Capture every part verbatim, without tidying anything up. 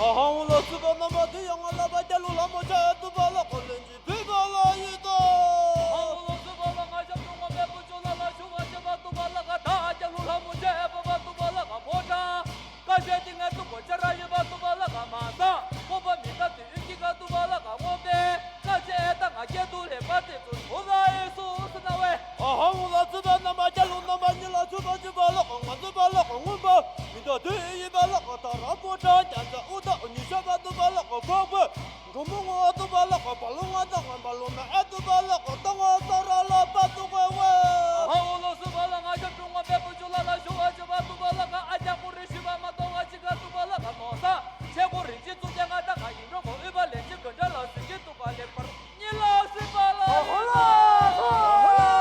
ཨ་ཧང་ལ་སུ་པ་རྣམ་པ་དེ་ཡང་ང་ལ་བ་རྒྱ་ལོ་ལྷ་མོ་བྱ་ཡ་ཏུ་པ་ལ་ཁོ་ལན་གྱི་བུ་པ་ལ་ཡི་དོ། ཨ་ཧང་ལ་སུ་པ་ལ་ང་ཞབས་ཀྱུ་ང་བས་པུ་ཅོ་ལ་ལ་ཞུ་བ་བྱེད་པ་ཏུ་པ་ལ་ག་ད་རྒྱ་ལོ་ལྷ་མོ་བྱ་ཡ་པ་པ་ཏུ་པ་ལ་ག་མོ་ཏྲ། ཀ་ཤེ་ཏི་ང་ཏུ་པོ་ཅ་ར་ཡི་པ་ཏུ་པ་ལ་ག་མ་ས་ཁོ་པ་མི་ད་དུ་ཡུ་ཀི་ག་ཏུ་པ་ལ་ག་ངོ་པེ། ཀ་ཅེ་ཨེ་ཏ་ང་སྐྱེ་དུ་ལེ་པ་ཏེ་ཙུ་ཧུ་ལ་ཨེ་སུ་སུ་ན་ཝེ། ཨ་ཧ་ཧུ་ལ་ཙུ་པ་ན་མ་རྒྱ་ལུ་ན་མ་ཉི་ལ་ཙུ་པ་ཙུ་པ་ལོ་ཁོ་ང་ཙུ་པ་ལོ་ཁོ་ངུ་པ་མི་ཏོ་དུ་ཡི་པ་ལོ་ཁོ་ཏ་ར་པོ་ཏྲ་རྒྱ་ཛ་ཨུ་ཏ་ཉི་ཤ་པ་ཙུ་པ་ལོ་ཁོ་པོ་པོ་འགྲོ་མོ་ངོ་ཙུ་པ་ལོ་ཁོ་པ་ལོ་ང་ཏ་ང་པ་ལོ་མ་ཨེ་ཙུ་པ་ལོ་ཁོ་ཏ་ང་ཏ་ར་ལ་པ་ཙུ་ཁོ་ཝེ། ཨ་ཧ་ཧུ་ལ་ཙུ་པ་ལ་ང་ཞབས་ཀྱུ་ང་བས་པུ་ཅོ་ལ་ལ་ཞུ་བ་བྱེད་པ་ཙུ་པ་ལ་ཁ་ཨ་ཅག་པུ་རི་ཤི་པ་མ་ཏོ་ང་ཅི་ག་ཙུ་པ་ལ་ཁ་ནོ་ས། ཆེ་གོ་རིན་ཆེན་གཙུག་རྒྱན་ང་ད་ང་ཡིན་འགྲོ་གོ་ཨུ་པ་ལེན་ཅི་ག་འདྲ་ལ་སི་གི་ཏུ་པ་ལེ་པར་ཉི་ལ་སི་པ་ལ་ཧོ་ལ་ཧོ་ལ་ཧོ་ལ།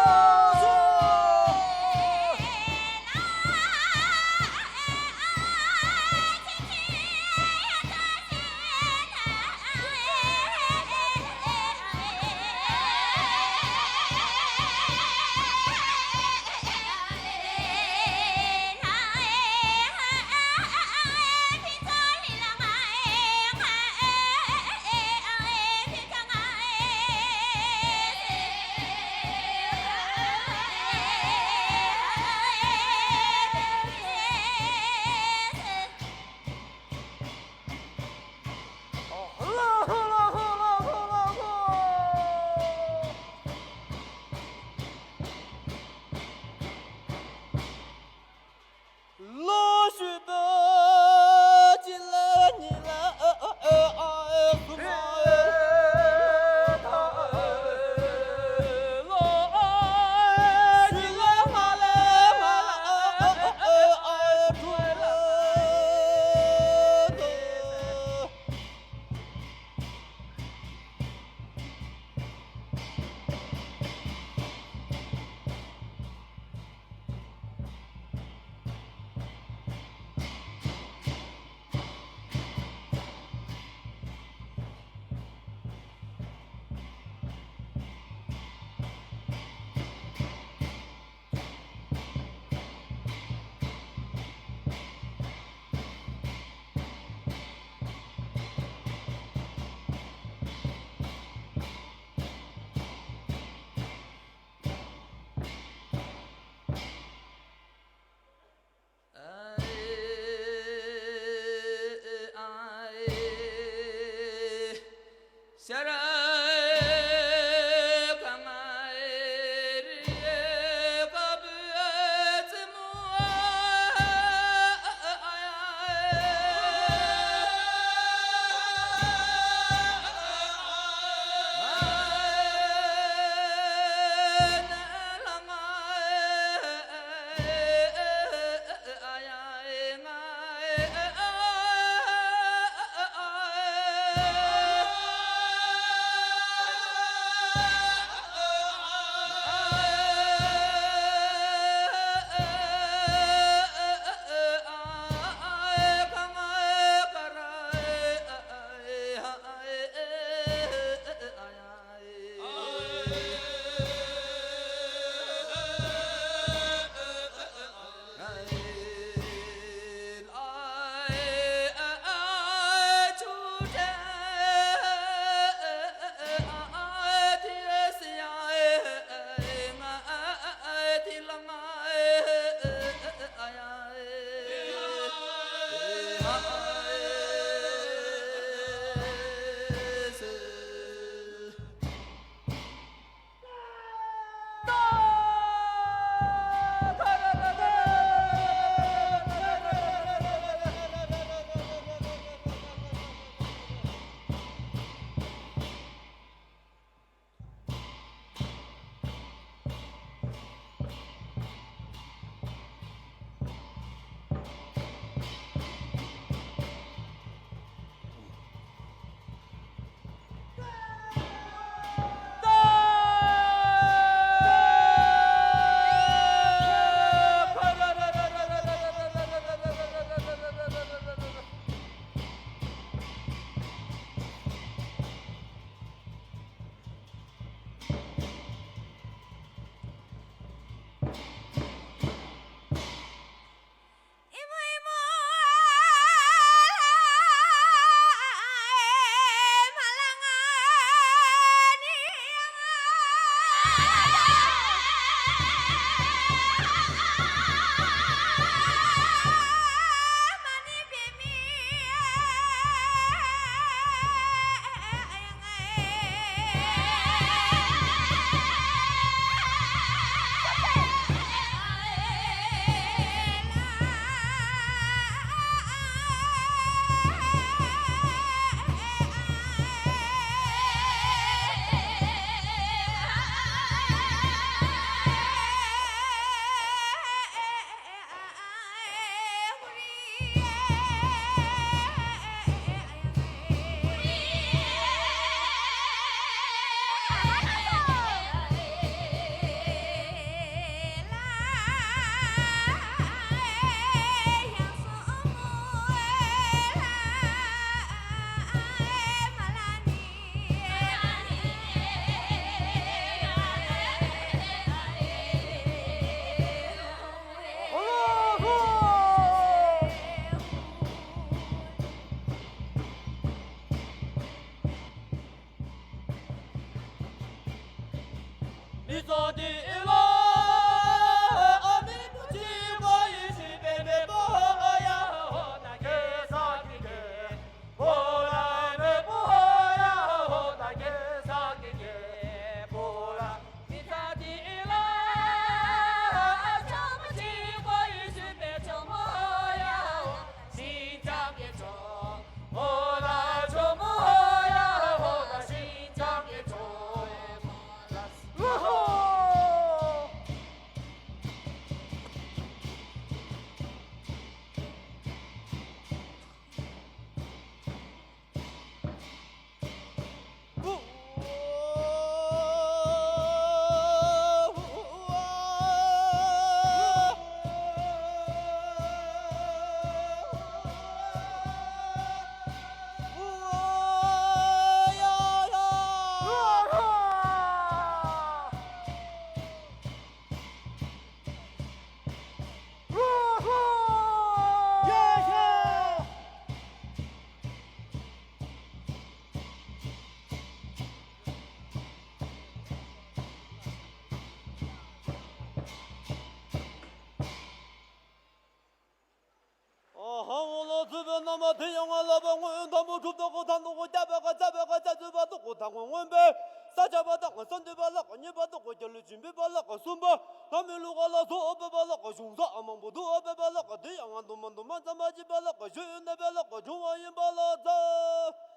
གྲུབ་ཐོབ་ཀྱི་དང་ཐོག་གི་རྒྱལ་བའི་ཁ་རྩ་བའི་ཁ་རྩ་ཚུད་པ་ཐོག་གི་དང་ཁོ་མངོན་པའི་ས་ཆ་བ་དང་ས་འདུས་པ་ལག་གཉིས་པ་ཐོག་གི་རྒྱལ་ལུས་སྦྱིན་པའི་པ་ལག་གསུམ་པ་ལྷ་མི་ལུག་ག་ལ་སོགས་པའི་པ་ལག་གཞུང་ས་ཨ་མང་པོ་འདུག་པའི་པ་ལག་དེ་ཡང་ང་འདུ་མ་འདུ་མ་ཙམ་མ་བྱེད་པ་ལག་ཞུས་ནས་པ་ལག་བྱུང་བ་ཡིན་པ་ལ་ཛ།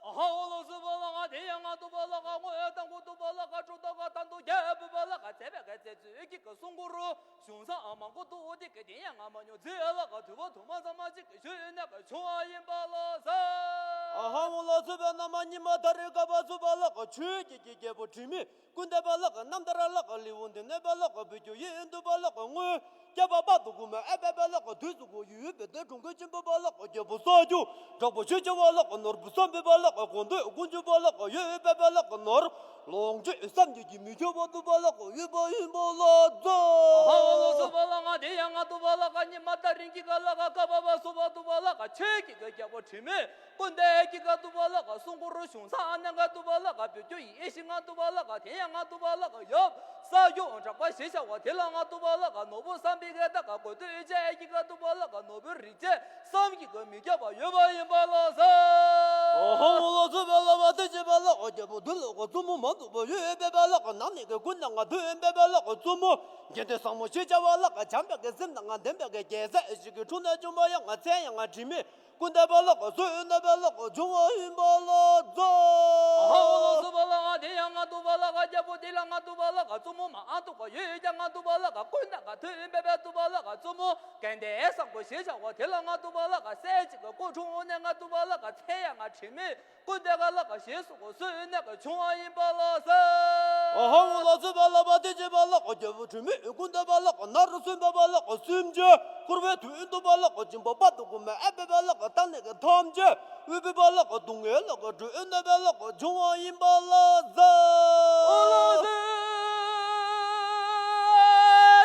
ཨ་ཧ་འོ་ལོ་སུ་པ་ལག་དེ་ཡང་ང་འདུ་པ་ལག་དངོས་དང་པོ་འདུ་པ་ལག་གྲུབ་ཐོབ་ཀྱི་དང་ཐོག་རྒྱལ་བའི་པ་ལག་མཛད་པའི་ག་ཚད་ཚུལ་གྱི་ག་གསུང་མགུར། གཞུང་ས་ཨ་མང་པོ་འདུག་དེ་ག་དེ་ཡང་ང་མ་ཉོ་ཛི་ཨ་ལ་ག་དུ་བ་དུ་མ་ཙམ་མ་ཅིག་གི་ཞུས་ནས་ག་བྱུང་བ་ཡིན་པ་ལ་ཟ། ཨ་ཧ་འོ་ལ་ཚུ་བའི་ན་མ་ཉི་མ་ད་རེ་ག་བ་ཚུ་བ་ལ་ག་ཆོས་ཀྱི་ཀྱི་རྒྱལ་པོ་དྲི་མེད་ཀུན་ཏེ་བ་ལ་ག་རྣམ་ཐར་ལ་ག་ལི་བོ་འདི་ནས་བ་ལ་ག་བུ་རྒྱུ་ཡིན་དུ་བ་ལ་ག་དངོས་རྒྱལ་བ་བ་དུ་གུ་མ་ཨ་བ་བ་ལ་ག་དུས་སུ་གོ་ཡུལ་བེ་དེ་གྲོང་ཁྱེར་ཆེན་པོ་བ་ལ་ག་རྒྱལ་པོ་ས་རྒྱུ་དྲག་པོ་ཆོས་ཀྱི་བ་ལ་ག་ནོར་བུ་བསམ་པའི་བ་ལ་ག་གོང་དུ་དཀོན་མཆོག་བ་ལ་ག་ཡོད་བེ་བ་ལ་ག་ནོར། ལོངས་སྤྱོད་བསམ་གྱིས་ཀྱིས་མི་ཁྱབ་པ་དུ་བ་ལ་ག་ཡོད་པ་ཡིན་པ་ལ་ཛ། ཧ་ལོ་སུ་བ་ལ་ང་དེ་ཡང་ང་དུ་བ་ལ་ག་ཉི་མ་ད་རིང་གི་ག་ལ་ག་ཀ་བ་བ་སུ་བ་དུ་བ་ལ་ག་ཆོས་ཀྱི་ག་རྒྱལ་པོ་དྲི་མེད་ཀུན་ཏེ་ཀྱི་ག་དུ་བ་ལ་ག་གསུང་མགུར་གཞུང་ས་ཨ་ནེ་ག་དུ་བ་ལ་ག་བོད་རྒྱུ་ཡི་ཨེ་ཤི་ང་དུ་བ་ལ་ག་དེ་ཡང་ང་དུ་བ་ལ་ག་ཡབ་ས་རྒྱུ་དྲག་པ་ཞེས་བྱ་བ་དེ་ལ་ང་དུ་བ་ལ་ག་ནོར་བུ་བསམ་པའི་ག་ད་ག་གོ་དོད་ཅེས་ཀྱི་ག་དུ་བ་ལ་ག་ནོར་བུ་རིགས་ཅན། བསམ་གྱིས་ཀྱིས་མི་ཁྱབ་པ་ཡོད་པ་ཡིན་པ་ལ་ཟ། ཨོ་ཧོ་ལོ་ཚོད་པ་ལ་བ་དེ་བྱེད་པ་ལ་ཨོ་རྒྱལ་པོ་འདི་ལོ་ག་བཙུན་མོ་མང་དུ་བ་ཡོད་པའི་པ་ལ་ག་ནང་ནས་ཀྱི་ཀུན་ནས་ང་འདུས་ཡིན་པའི་པ་ལ་ག་བཙུན་མོ་རྒྱལ་དོན་བཟང་མོ་ཞེས་བྱ་བ་ལ་ག་བྱམས་པའི་གི་སེམས་དང་ང་ལྡན་པའི་གི་རྒྱལ་སྲས་ཞིག་གི་འཁྲུངས་ནས་བྱུང་བ་ཡང་ང་མཚན་ཡང་ང་དྲི་མེད་ཀུན་ཏེ་པ་ལ་ག་བཟོད་ཡོད་ན་པ་ལ་ག་བྱུང་བ་ཡིན་པ་ལ་ཟ། ཨོ་ཧོ་ལོ་ཚོད་པ་ལ་ང་དེ་ཡང་ང་འདུ་བ་ལ་ག་རྒྱལ་པོ་དེ་ལ་ང་འདུ་བ་ལ་ག་བཙུན་མོ་མང་དུ་ག་ཡོད་ཀྱང་ང་འདུ་བ་ལ་ག་ཀུན་ནས་ག་འདུས་ཡིན་པའི་པ་འདུ་བ་ལ་ག་བཙུན་མོ། གན་དེ་བཟང་པོ་ཞེས་བྱ་བ་དེ་ལ་ང་འདུ་བ་ལ་ག་སྲས་གཅིག་གི་སྐུ་འཁྲུངས་འོང་ནས་ང་འདུ་བ་ལ་ག་མཚན་ཡང་ང་དྲི་མེད་ཀུན་ཏེ་ག་ལ་ག་ཞེས་སུ་གོ་བཟོད་ནས་ག་བྱུང་བ་ཡིན་པ་ལ་ཟ། ཨོ་ཧོ་ལ་ཚོད་པ་ལ་བ་དེ་བྱེད་པ་ལ་ག་རྒྱལ་པོ་དྲི་མེད་ཀུན་ཏེ་པ་ལ་ག་ནར་སོན་པ་པ་ལ་ག་སེམས་ཅན་འཁོར་བའི་དུས་འདུ་བ་ལ་ག་སྦྱིན་པ་པ་དུ་གུ་མ་ཨ་པེ་པ་ལ་ག་ད་ནས་ག་ཐམས་ཅད་དབུལ་པའི་པ་ལ་ག་སྡུག་བསྔལ་ལ་ག་སྒྲོལ་ནས་པ་ལ་ག་བྱུང་བ་ཡིན་པ་ལ་ཟ། ཨོ་ལ་ཟ།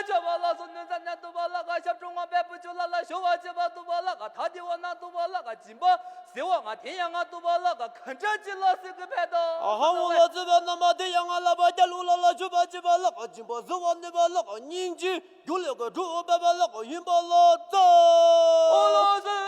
བྱ་བ་ལ་སོ་ནུ་ཟ་ནས་འདུ་བ་ལ་ག་ཞབས་དྲུང་བ་པའི་བུ་ཆུ་ལ་ལ་ཞུ་བ་བྱེད་པ་འདུ་བ་ལ་ག་ད་དེ་བ་ན་འདུ་བ་ལ་ག་སྦྱིན་པ་ཟེར་བ་ང་དེ་ཡང་ང་འདུ་བ་ལ་ག་ག་འདྲ་ཅི་ལ་ཟེར་གི་བས་དོ། ཨ་ཧ་འོ་ལ་ཟེར་བ་ན་མ་དེ་ཡང་ང་ལ་བ་རྒྱ་ལུ་ལ་ལ་ཞུ་བ་བྱེད་པ་ལ་ག་སྦྱིན་པ་ཟེར་བ་ནི་བ་ལ་ག་སྙིང་རྗེ། རྒྱུ་ལས་ཀ་གྲུབ་པ་པ་ལ་ག་ཡིན་པ་ལ་ཙ། ཨོ་ལོ་ཟེ།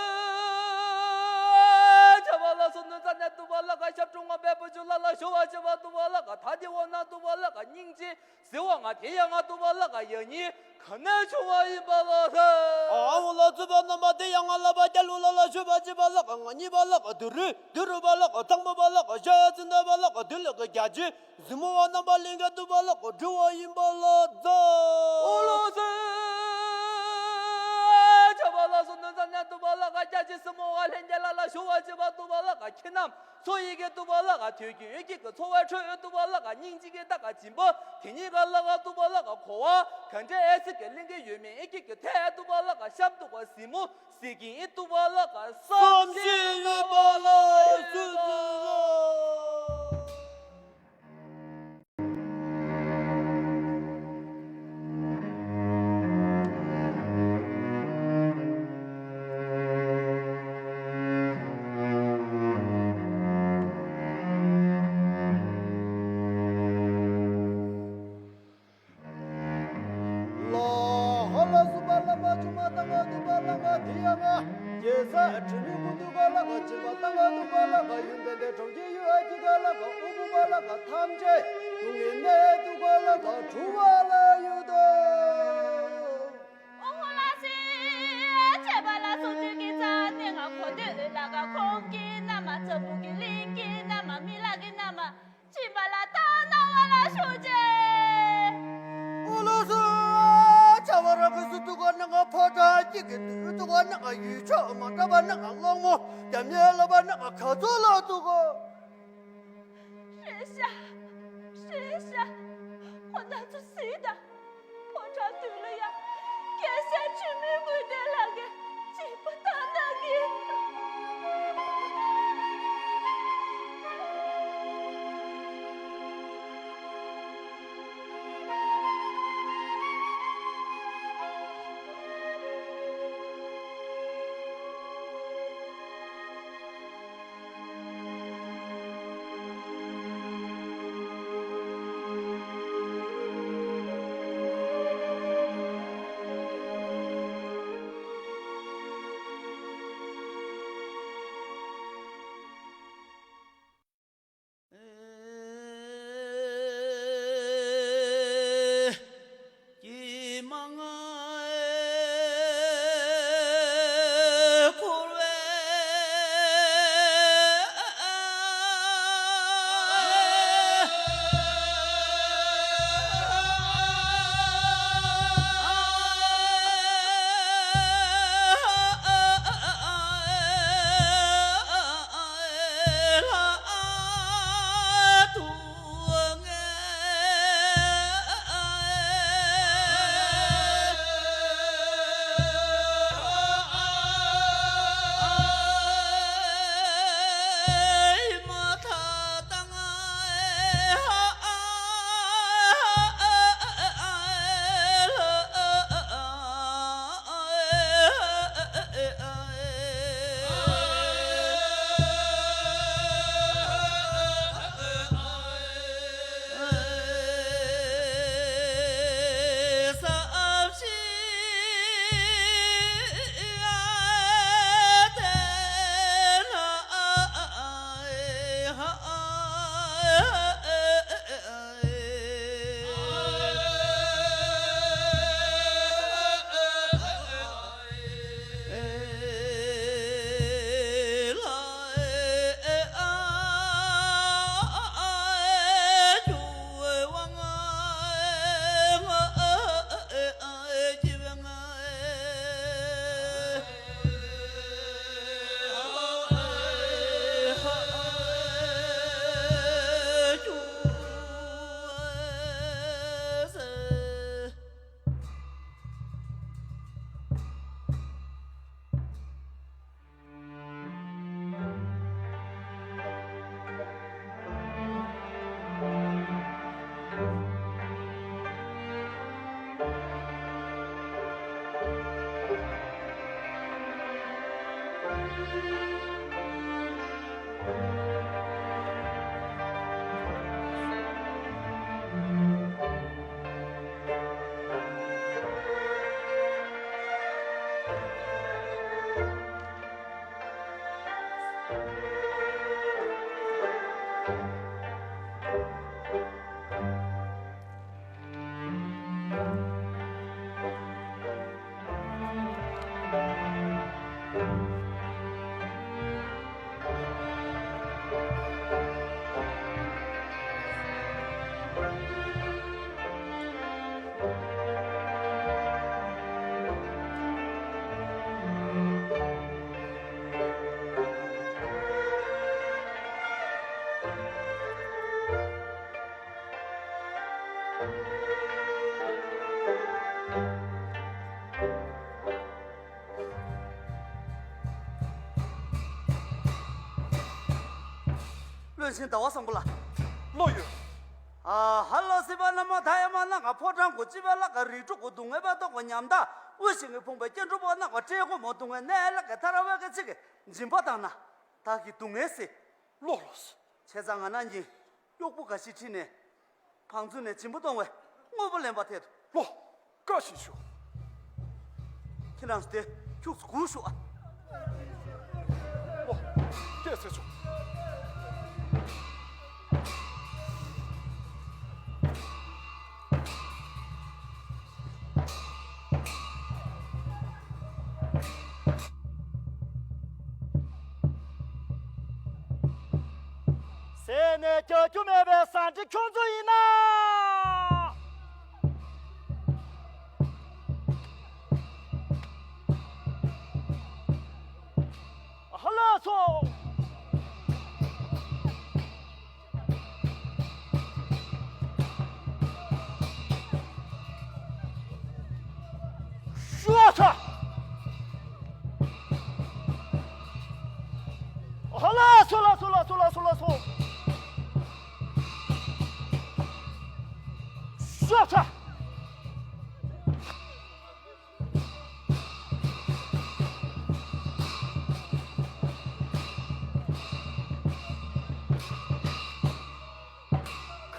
བྱ་བ་ལ་སོ་ནུ་ཙ་ནས་འདུ་བ་ལ་ག་ཞབས་དྲུང་བ་པའི་བུ་ཆུ་ལ་ལ་ཞུ་བ་བྱེད་པ་འདུ་བ་ལ་ག་ད་དེ་བ་ན་འདུ་བ་ལ་ག་སྙིང་རྗེ་ཟེར་བ་ང་དེ་ཡང་ང་འདུ་བ་ལ་ག་ཡ་ཉིད་ག་ནས་བྱུང་བ་ཡིན་པ་ལ་ཟེ། ཨ་འོ་ལ་ཙི་བ་རྣམ་པ་དེ་ཡང་ང་ལ་བ་རྒྱ་ལུ་ལ་ལ་ཞུ་བ་བྱེད་པ་ལ་ག་ང་གཉིས་པ་ལ་ག་དུ་རུ་དུ་རུ་བ་ལ་ག་ཐང་པ་བ་ལ་ག་ཤ་ཡ་ཙི་ན་བ་ལ་ག་དུ་ལ་ག་རྒྱ་ཆེ། གཟིགས་མོ་བ་རྣམ་པ་ལིང་ག་དུ་བ་ལ་ག་འགྲོ་བ་ཡིན་པ་ལ་ཛ། ཨོ་ལོ་ཟེ། བྱ་བ་ལ་སོ་ནུ་ཙ་ནས་དུ་བ་ལ་ག་རྒྱ་ཆེ་གཟིགས་མོ་བ་ལྷན་རྒྱས་ལ་ལ་ཞུ་བ་བྱེད་པ་དུ་བ་ལ་ག་ཁྱེད་རྣམས་ཚོ་ཡི་གེ་དུ་བ་ལ་ག་དུས་ཀྱི་འོད་ཀྱི་གི་འཚོ་བའི་ཁྲོད་དུ་བ་ལ་ག་སྙིང་རྗེ་གི་ད་ག་སྦྱིན་པ་དེ་ཉིད་ག་ལ་ག་དུ་བ་ལ་ག་གོ་བ་ག་འདྲ་ཨེ་སི་གི་གླིང་གི་ཡོད་མེད་ཨེ་ཀྱི་གི་ཐད་དུ་བ་ལ་ག་གཤམ་དུ་ག་གཟིགས་མོ་གཟིགས་ཀྱི་ཨེ་དུ་བ་ལ་ག་བསམ་བཞིན་ཡོད་པ་ལ་ཡོད་ཚུལ་ཙི་ལ། ལ་ཧ་ལ་སུ་པ་ལ་མ་ཆུ་མ་ཏ་ང་དུ་པ་ལ་ང་དི་ཡ་ང་རྒྱལ་ས་དྲི་མེད་ཀུན་འདུས་ག་ལ་ག་སྦྱིན་པ་ཏ་ང་དུ་པ་ལ་ག་ཡུམ་བན་དེ་གྲོང་ཁྱེར་ཡུལ་ཨ་ཁྱི་ག་ལ་ག་དབུལ་པོ་པ་ལ་ག་ཐམས་ཅད་སྡུག་བསྔལ་ནད་དུ་ག་ལ་ག་གྲུབ་པ་ལ་ཡོད་དོ། ཨོ་ཧོ་ལ་སི་ཨེ་ཆེ་བ་ལ་སོ་དུས་ཀྱི་ཙ་ནེ་ང་ཁོ་དུས་ལ་ག་ཁོང་གི་ན་མ་ཙ་བུ་གི་ལིང་གི་ན་མ་མི་ལ་གི་ན་མ་ཅི་མ་ལ་ཏ་ན་བ་ལ་ཤུ་ཅེ། ཨོ་ལོ་སི་ཨེ་ཆེ་བ་ར་གི་སུ་དུ་ག་ནེ་ང་ཕ་ཏ་ཅི་གི་དུས་དུ་ག་ནེ་ང་ཡུལ་ཆ་མ་ཏ་བ་ནེ་ང་གླང་མོ་རྒྱ་མྱེ་ལ་བ་ནེ་ང་ཁ་ཚོ་ལ་དུ་ག་ཧྲེ་ཤ། ཧྲེ་ཤ། ཁོ་ན་ཚོ་སི་ད། ཕོ་བྲང་དུ་ལ་ཡ། སྐྱེ་སའི་ཁྲི་མོའི་མགུལ་དེ་ལ་གི་ཅི་པ་ད་ན་གི། བློན་ཆེན་ཟླ་བ་བཟང་པོ་ལགས། བློ་ཡོད། ཨ་ཧ་ལ་སྲིད་པ་བླ་མ་མཐའ་ཡས་མ་ལ་ང་ཕོ་བྲང་གོ་ཅི་བ་ལ་ག་རིགས་དྲུག་གོ་སྡུག་བསྔལ་བས་བཏང་གོ་ཉམ་ཐག་དབུལ་ཞིང་གི་ཕུང་པའི་སྐྱེ་འགྲོ་པོ་ནག་པ་སྤྲེལ་གོ་མོ་སྡུག་བསྔལ་གནས་ལ་ག་ཐར་བའི་གི་ཚིག་གི་སྦྱིན་པ་བཏང་ན་བདག་གི་སྡུག་བསྔལ་སེལ། བློ་ལོས། བྱས་ཙང་ང་ན་ཉིན་གཡོག་པོ་འགའ་ཞིག་ཁྲིད་ནས། བང་མཛོད་ནས་སྦྱིན་པ་གཏོང་བའི་དངོས་པོ་ལེན་པ་ཐད་དུ། ལོ། བཀའ་བཞིན་ཞུ། ཁྱེད་རང་ཚོ་དེ་ཁྱུག་ཙམ་སྒུག་ཤོག་ཨ། ལོ། སྐད་ཆ་ཆོག་ཟེར་ནས་རྒྱག་རྒྱུ་མེད་པའི་ཟ་འདྲེ་ཁྱོད་ཚོ་ཡིན་ན། ཧ་ལས་སོ། ཤོག་ཚ། ཧ་ལ་སོ་ལ་སོ་ལ་སོ་ལ་སོ་ལ་སོ། ཤོག་ཚ།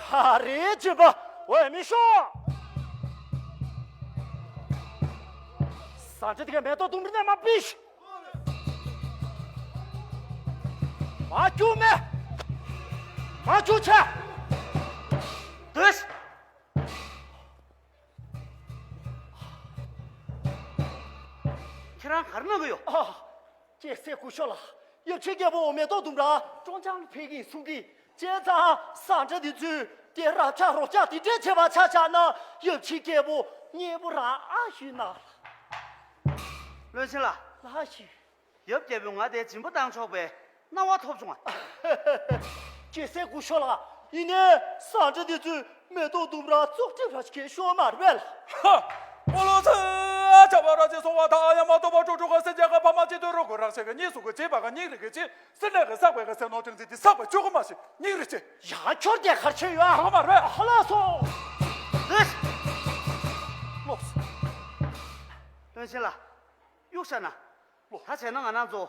ག་རེ་བྱེད་པ་འོས་མི་ཤོག་ཟ་འདྲེ་དེ་གའི་མེ་ཏོག་ལྡུམ་ར་ནས་མར་ཕུད། མར་རྒྱུག་མེ། མར་རྒྱུག་ཆ། སྡོད། ཁྱེད་རང་ག་རེ་གནང་གི་ཡོད། ཨ། སྐྱེ་སེ་སྐུ་ཞབས་ལགས། ཡབ་ཆེན་རྒྱལ་པོ་མེ་ཏོག་ལྡུམ་ར་ཀྲོང་ཅང་ལ་ཕེབས་ཀྱིན་གསུང་གིས། བྱས་ཙང་ཟ་འདྲེ་འདི་ཚོས་དེ་ར་ཆག་རོ་ཆག་དེ་འདྲས་བྱས་པ་ཆ་བཞག་ན་ཡབ་ཆེན་རྒྱལ་པོ་མཉེས་པོ་རང་ཨ་ཞུས་ན། བློན་ཆེན་ལགས། ལགས་ཞུ། ཡབ་རྒྱལ་པོས་ང་དེ་སྦྱིན་པ་བཏང་ཆོག་པའི་གནང་བ་ཐོབ་བྱུང་ང་། སྐྱེ་སེ་སྐུ་ཞབས་ལགས། ཡིན་ནའི་ཟ་འདྲེ་འདི་ཚོས་མེ་ཏོག་ལྡུམ་ར་བཙོག་གྲིབ་ར་ཞིག་ཤོར་མ་རེད་པས་ལགས། ཧ། ཨོ་ལོ་ཚེ། ཨ་ཆ་བ་ར་ཚེ་སོང་བ་དང་ཡ་མ་ཏོ་བ་ཀྲུག་ཀྲུག་ག་སེ་རྒྱ་ག་ཕ་མ་ཅི་ཏོ་རོ་གོ་རང་སེ་ག་གཉིས་སུ་ག་ཅེ་བ་ག་གཉིས་རེ་ག་ཅེ་སེ་ནས་ག་ས་བའི་ག་སེ་ནོ་ཏིང་ཙི་དི་ས་བའི་ཆོ་ག་མ་ཤི་གཉིས་རེ་ཅེ། ཡ་ཁྱོར་དེ་གར་ཆོད་ཡོད་ཨ། ག་མ་རེད། ཧ་ལ་སོ། ལོ། བློན་ཆེན་ལགས། གཡུག་བཞག་ན། ལོ། ད་བྱས་ན་ང་རང་ཚོ་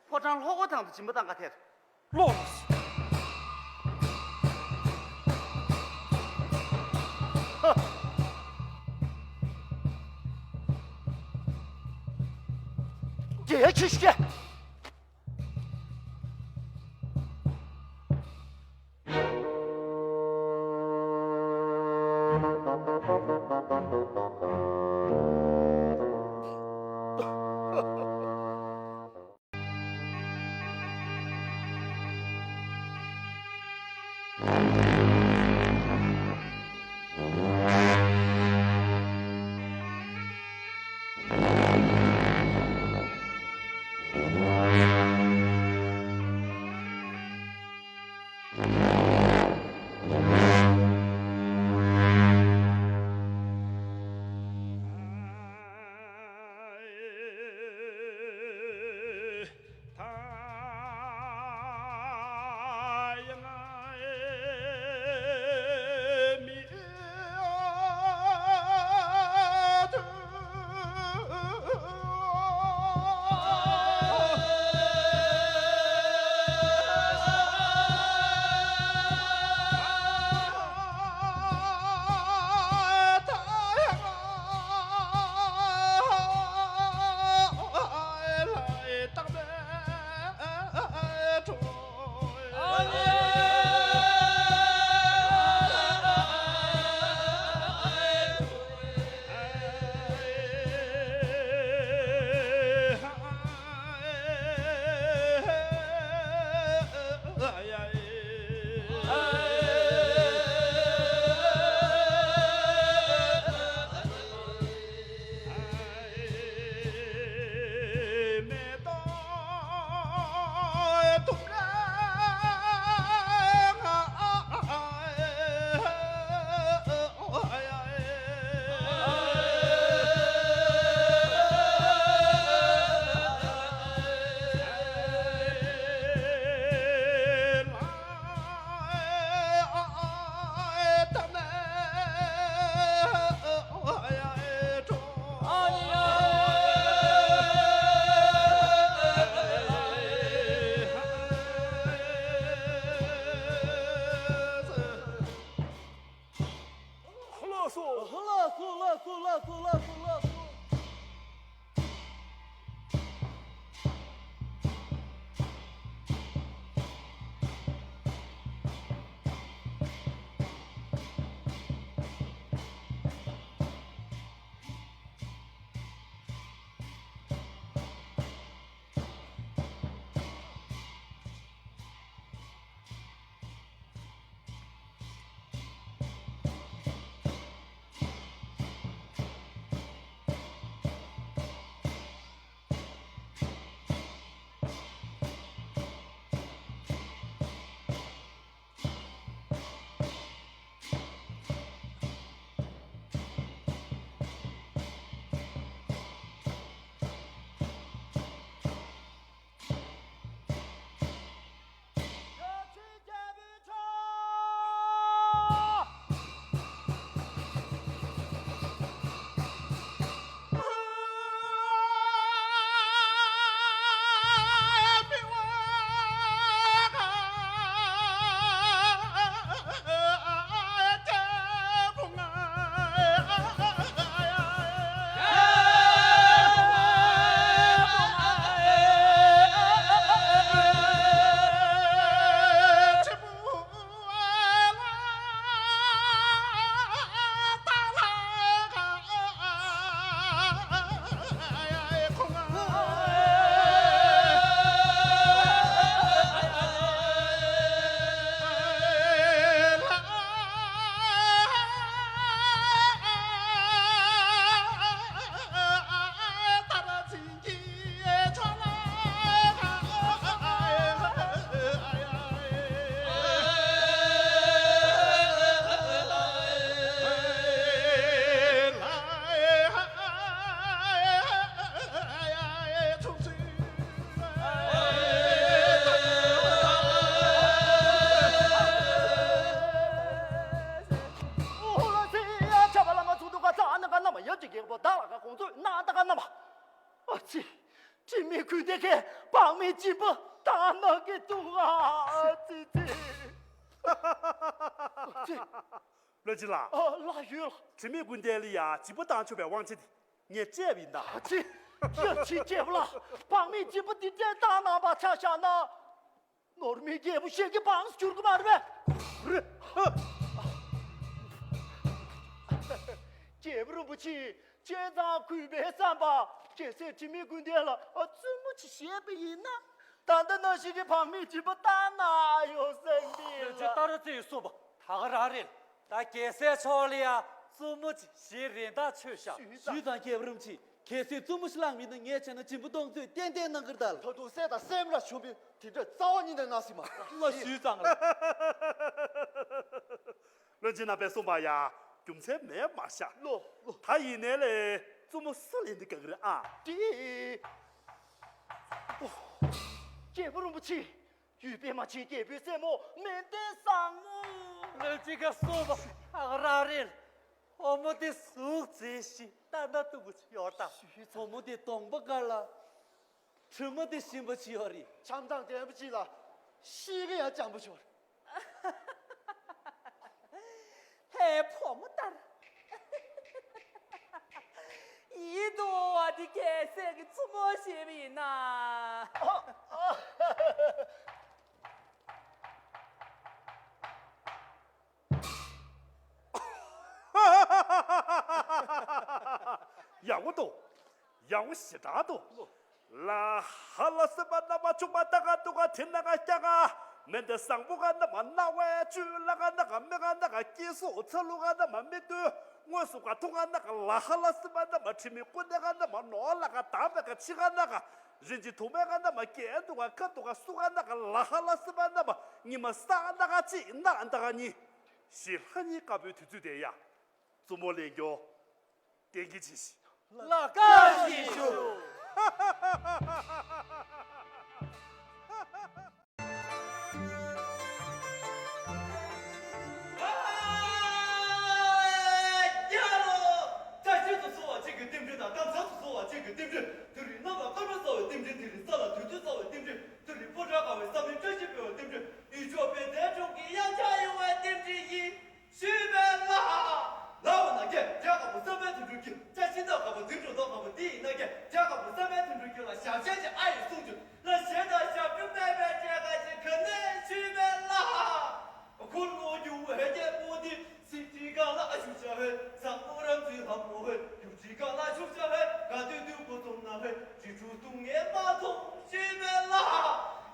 ཕོ་བྲང་ལྷོ་སྒོ་ཐང་དུ་སྦྱིན་པ་བཏང་ག་ཐད། ལོ། རྒྱལ་ཁྱི་ཤེ། པ། ཨ་ཙི། དྲི་མེད་ཀུན་ལྡན་གྱིས་བག་མེད་སྦྱིན་པ་བཏང་གནང་གི་འདུག་ཨ། ཨ་ཙི་ཙི། ཨ་ཙི། བློན་ཆེན་ལགས། ཨ། ལགས་ཡོད་ལགས། དྲི་མེད་ཀུན་ལྡན་ལ་ཡ་སྦྱིན་པ་བཏང་ཆོག་པའི་དབང་ཆ་དེ་ངས་སྤྲད་པ་ཡིན་ད། ཨ་ཙི། ཡ་ཅི་སྐྱེས་བུ་ལགས། བག་མེད་སྦྱིན་པ་འདི་འདྲས་བཏང་གནང་བ་ཆ་བཞག་ན། ནོར་མེད་རྒྱལ་པོ་གཞན་གྱི་འབངས་སུ་འགྱུར་གི་མ་རེད་པས། རེད། རྒྱལ་པོ་རིན་པོ་ཆེ། བྱས་ཙང་གུས་པའི་བསམ་པ། རྒྱལ་སྲས་དྲི་མེད་ཀུན་ལྡན་ལ་བཙུན་མོ་ཅིག་བཞེས་པ་ཡིན་ན། ད་ལྟ་ནང་བཞིན་གྱི་བག་མེད་སྦྱིན་པ་བཏང་གནང་ཡོང་ས་འདི་ལ། ལྟ་ར་ཙེ་ཡིས་གསུངས་པ་ད་ག་རང་རེད། ད་རྒྱལ་སྲས་མཆོག་ལ་ཡང་བཙུན་མོ་ཅིག་བཞེས་རན་ད་ཆོག་ཤག་ཞུས་ཙང་རྒྱལ་བུ་རིན་པོ་ཆེ། གལ་སྲིད་བཙུན་མོ་ཞིག་བླངས་མིན་ན་ངས་བྱས་ན་སྦྱིན་པ་གཏོང་ཚོད་ཏན་ཏན་གནང་གི་རེད་ད། ད་དུང་སྲས་དང་སྲས་མོ་ལ་བྱུང་བས་དེ་འདྲ་རྩ་བ་ཉིད་ནས་གནང་སྲིད་མ་རེད། ལོ་ཞུས་ཙང་ལ། བློན་ཆེན་རྣམ་པས་གསུངས་པ་ཡང་རྒྱུ་མཚན་མེད་མ་བཞག་ལོ་ལོ། ད་ཡིན་ནའི་ལས་བཙུན་མོ་སུ་ལེན་དུ་དགའ་གི་རེད་ཨ། དེ། ཨོ། རྒྱལ་པོ་རིན་པོ་ཆེ། ཡུལ་པད་མ་ཆེན་རྒྱལ་པོའི་སྲས་མོ་མན་ཏན་བཟང་མོ། ལོ་ཅི་ག་གསུངས་པ་ཨ་ར་རེད། བུ་མོ་དེ་གཟུགས་མཛེས་ཤིང་ལྟ་ན་སྡུག་པོ་ཅིག་ཡོད་ད། བུ་མོ་དེ་གདོང་པ་དཀར་ལ། དྲི་མ་དེ་ཞིམ་པོ་ཅིག་ཡོད་རེད། བྱམས་དང་ལྡན་པ་ཅིག་ལ་གཤིས་ཀ་ཡང་འཇམ་པོ་ཅིག་ཡོད་རེད། ལྷའི་བུ་མོ་ལྟར། ཡིད་དུ་འོང་བ་དེ་རྒྱལ་སྲས་ཀྱི་བཙུན་མོ་ཞིག་ཡིན་ན། ཡག་པོ་འདུག་ཡག་པོ་ཞེ་དྲག་འདུག་ལ་ཧ་ལ་སེ་པ་ན་མ་ཆུང་མ་ད་ག་དུ་ག་དེ་ན་ག་སྐྱ་ག་མེ་འདི་བཟང་པོ་ག་ན་མ་ན་བའི་བཅུད་ལ་ག་ན་ག་མེ་ག་ན་ག་སྐྱེ་སོགས་ཚ་ལུ་ག་ན་མ་མེ་དུ་དངོས་སུ་ག་ཐུང་ག་ན་ག་ལ་ཧ་ལ་སེ་པ་ན་མ་དྲི་མེད་ཀུན་ལྡན་ག་ན་མ་ནོར་ལ་ག་དམ་པའི་ག་ཆི་ག་ན་ག་རིན་ཆེན་དུ་མེ་ག་ན་མ་རྒྱན་དུ་ག་ཁ་དུ་ག་སུ་ག་ན་ག་ལ་ཧ་ལ་སེ་པ་ན་མ་ཉི་མ་ས་ན་ག་ཅི་ན་ད་ག་ཉི་ཞེས་ལྷ་ཉིད་དཀར་པོའི་དུས་ཚོད་དེ་ཡ། བཙུན་མོ་ལེན་རྒྱུ། གཏན་འཁེལ་བྱས་ཤིག་ལ་བཀའ་བཞིན་ཞུ། ཞུས་པའི་ལྷ། ལ་འོ་ན་རྒྱལ་རྒྱལ་དཀར་པོ་བསམ་པའི་དོན་གྲུབ་ཀྱི་བཀྲ་ཤིས་རྣམ་དཀར་པོ་འཛིན་གྲོགས་རྣམ་དཀར་པོ་དེ་ཡིན་ན་རྒྱལ་རྒྱལ་དཀར་པོ་བསམ་པའི་དོན་གྲུབ་ཀྱི་ལ་ཞབས་ཞལ་གྱི་ཨ་ཡི་གསུང་རྒྱུ་ལ་ཞེ་དྲག་ཞབས་ཞུ་མེད་པའི་གྲས་ཁ་ཅིག་ག་ནས་ཞུས་པའི་ལྷ། འཁོར་ལོ་སྒྱུར་བའི་རྒྱལ་པོ་འདི་སྲིད་ཁྲི་གང་ལ་བཞུགས་བྱ་བའི་བཟང་པོ་རབ་འཛིན་ལྷ་མོ་བའི་སྒྱུར་ཁྲི་གང་ལ་བཞུགས་བྱ་བའི་དགའ་སྟོན་དུས་འཁོར་གསུམ་ན་བའི་རི་ཁྲོད་སྡུག་བསྔལ་མ་མཐོང་ཞུས་པའི་ལྷ།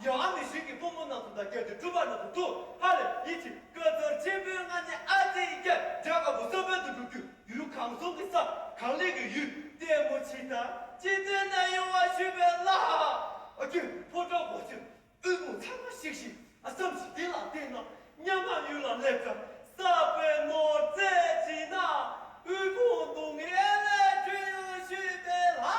ཡང་མི་ཞིག་གི་ཕོ་མོ་རྣམས་སུ་དང་སྐད་དུ་གྲུབ་པ་རྣམས་སུ་ཐུག་ཧ་ལས་ཡིད་ཆེས། བཀའ་ཚོར་ཆེན་པོའི་ངང་ནས་ཨ་ཙི་ཡི་རྒྱལ་རྒྱ་དཀར་པོ་བསམ་པའི་དོན་གྲུབ་ཀྱི་ཡུལ་གང་སོང་གི་ས་གང་ལེགས་ཀྱི་ཡུལ་ལྟད་མོ་ཆེ་དང་ཅི་ཐོན་ན་ཡོང་བ་ཞུས་པའི་ལྷ། ཨ་ཁྱོད་ཕོ་བྲང་སྒོ་ཕྱེ་དབུལ་ཕོངས་ཚང་མ་ཞིག་ཤིག་ཨ་བསམ་ཞིག་དེ་ལ་བརྟེན་ན་ཉམ་ང་ཡུལ་ལ་སླེབས་ཀྱང་བསགས་པའི་ནོར་རྫས་བྱིན་ན་དབུལ་ཕོངས་སྡུག་བསྔལ་ལས་གྲོལ་ཡོང་ཞུས་པའི་ལྷ།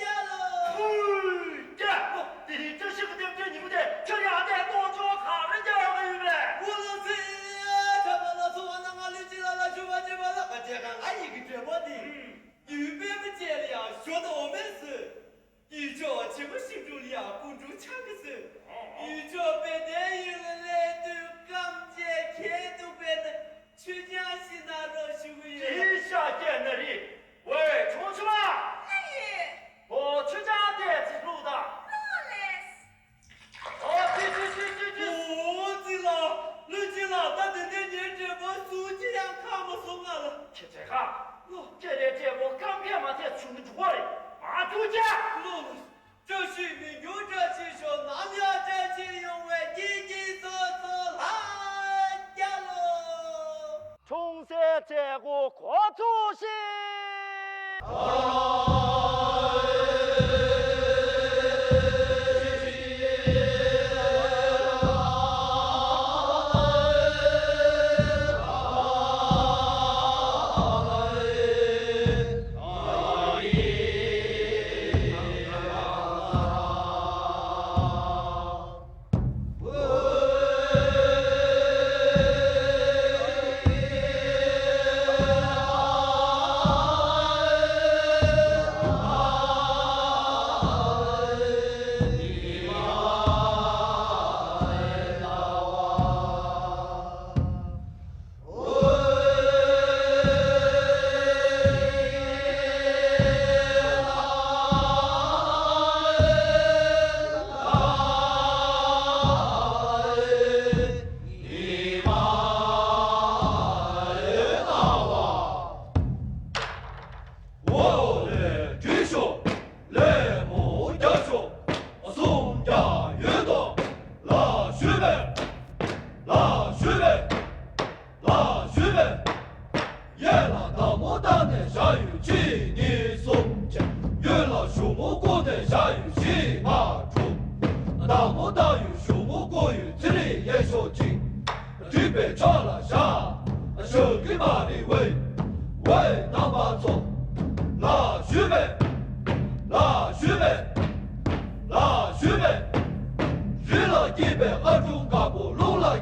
རྒྱལ་ལོ། ཧུའི། རྒྱལ་པོ། དེ་རིང་བཀྲ་ཤིས་ཀྱི་རྟེན་འབྲེལ་ཉིན་མོ་དེ་ཁྱོད་ཡང་དེ་གནོང་ཆོག་ག་རེ་རྒྱག་གི་ཡོད་པས། འུ་ལོ་ཚེ་ཁྱབ་པ་ལ་སོང་བ་ན་ང་ལུས་ཅི་ལ་ལ་ཞུ་བ་ཅི་བ་ལ་ག་བྱས་ག་ང་ཡི་གི་འབྲས་བུ་དེ་ཡུལ་པད་མ་ཅན་ལ་ཡང་ཞོ་དང་འོ་མས་ཟོས། ཡུལ་ཕྱོགས་བྱེ་མ་ཤིང་དྲུག་ལ་ཡང་སྐུ་འབྲུ་ཆང་གིས་ཟོས། ཡུལ་ཕྱོགས་དཔལ་ལྡན་ཡུལ་ལ་སླེབས་དུས་སྐམ་བྱས་གས་འདུག་པས་ན། ཆུ་ཆང་ཞིག་གནང་རོགས་ཞུ་གི་ཡོད། ཅི་ཤ་རྒྱག་ན་རེད། ཝེ་ཆུང་ཆུང་མ། ལགས་ཡོད། ཨོ་ཆུ་ཆང་དེ་ཅིག་བླུགས་དང་། ལགས་ལགས། ཨོ་ཙི་ཙི་ཙི་ཙི་ཙི། ཨོ་ཙི་ལ། ལུས་ཅི་ལ་ད་དེ་འདྲའི་ངའི་འབྲས་བུ་སུ་ཅི་ཡང་ཁ་མ་སོང་ང་ལ། ཁྱེད་ཚོས་ཁ། ལོ། ཁྱེད་རའི་འབྲས་བུ་སྐམ་གས་མ་ཐེབས་བྱུང་གི་འཇུག་པ་རེད། མ་ཐུག་ཅག་ལོ་ལོ། བཀྲ་ཤིས་མི་འགྱུར་བཀྲ་ཤིས་ཤོག་ནམ་ཡང་བཀྲ་ཤིས་ཡོང་བའི་སྐྱིད་སྐྱིད་སོ་སོ་ལྷ་རྒྱལ་ལོ། ཆུང་སྲས་མཛད་སྒོ་འགོ་ཚུགས་ཤིག་